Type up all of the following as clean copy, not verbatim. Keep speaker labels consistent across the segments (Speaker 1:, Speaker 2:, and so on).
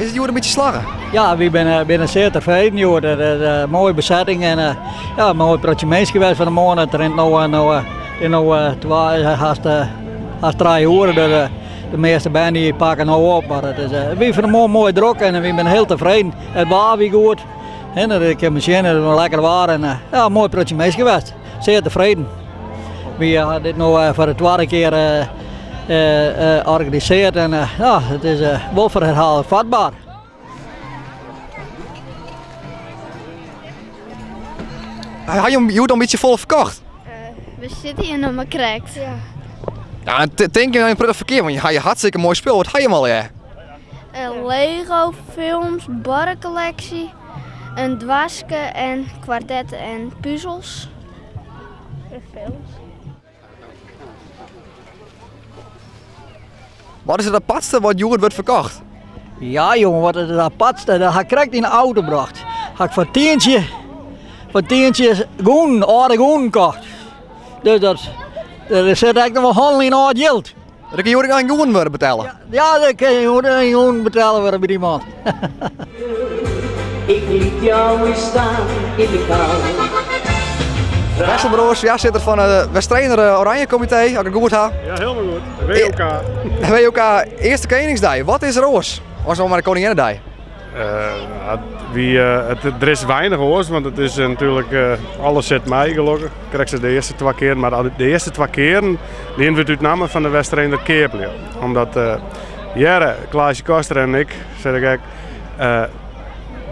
Speaker 1: Is it hjoed in bytsje slagge?
Speaker 2: Ja, wy binne sear tefreden hjoed. It is in moaie besetting en ja, in moai protsje minsken west fan 'e moarn. It rint no no it is no twa, hast hast trije oere, dus de measte bern dy pakke no op. Mar it is wie fan 'e moarn moai drok en wy binne hiel tefreden. It waar wie goed. En dat kin men sjen, it is lekker waar en ja, in moai protsje minsken west. Sear tefreden. Wy ha dit no foar de twadde kear organisearre en ja, it is wol foar herhaling vatbaar.
Speaker 1: Ha jim hjoed al in bytsje folle ferkocht?
Speaker 3: We sitte hjir noch mar krekt.
Speaker 1: Ja, tinke jim in protte ferkeap, want je ha hartstikke moai spul. Wat ha jim allegear?
Speaker 3: Lego, films, barrekolleksje, in doaske en kwartetten en puzels. En films.
Speaker 1: Wat is it apartste wat hjoed wurdt ferkocht?
Speaker 2: Ja jonge, wat is it apartste? Dat ha ik krekt yn de auto brocht. Ha ik foar tientsje, foar tientsje gûnen, âlde gûnen kocht. Dus dat, der sit ek noch wol hannel yn âld jild.
Speaker 1: Der kin hjoed ek noch yn gûnen wurde betelle?
Speaker 2: Ja, der kin hjoed yn gûnen betelle wurde by dy man.
Speaker 4: Ik liet jou eens staan in de kou.
Speaker 1: Wessel Broers, foarsitter fan it Westrener Oranje Komitee, as ik it goed ha.
Speaker 5: Ja, helemaal goed. WOK.
Speaker 1: WOK, earste Keningsdei. Wat is der oars as no mei de Koninginnedei?
Speaker 5: Wie, der is weinich oars, want it is natuerlik alles sit mei gelokkich. Krekt sa de earste twa kearen, mar de earste twa kearen dienen we it út namme fan de Westereender keaplju. Omdat Jerre, Klaasje Koster en ik, sei ik ek,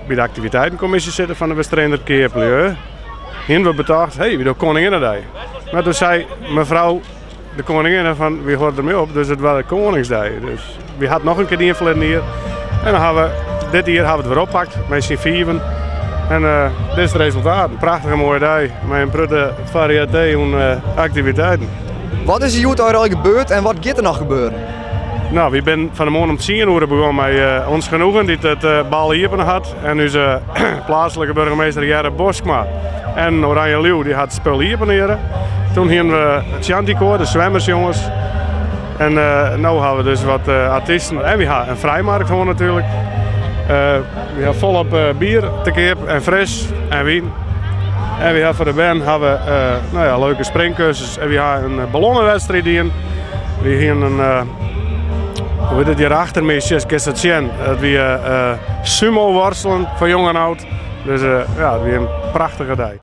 Speaker 5: by de aktiviteitenkommisje sitte fan de Westereender keaplju, hienen we betocht, hey, wy dogge Koninginnedei. Mar doe sei mefrou de koninginne fan wy hâlde dermei op, dus it waard Koningsdei. Dus wy ha it noch in kear dien ferleden jier. En dan ha we dit jier ha we it wer oppakt mei syn fiven. En dit is it resultaat. In prachtige moaie dei mei in protte fariëtee oan aktiviteiten.
Speaker 1: Wat is der hjoed al gebeurd en wat giet der noch gebeuren?
Speaker 5: No, wy binne fan 'e moarn om tsien oere begûn mei Ons Genoegen dy't it bal iepene hat. En ús pleatslike burgemeester Jerre Boskma en Oranje Liuw dy hat it spul iepene. Toen hienen we it Shantykoar, de swemmersjonges. En no ha we dus wat artysten en wy ha in frijmarkt hân natuerlik. Wy ha folop bier te keap en fris en wyn. En wy ha foar de bern ha we, no ja, leuke springkussens en wy ha in ballonnenwedstriid dien. Wy hienen in, hoe hjit it hjir achter my, kinst it sjen, it wie sumo worstelen foar jong en oud. Dus ja, it wie in prachtige dei.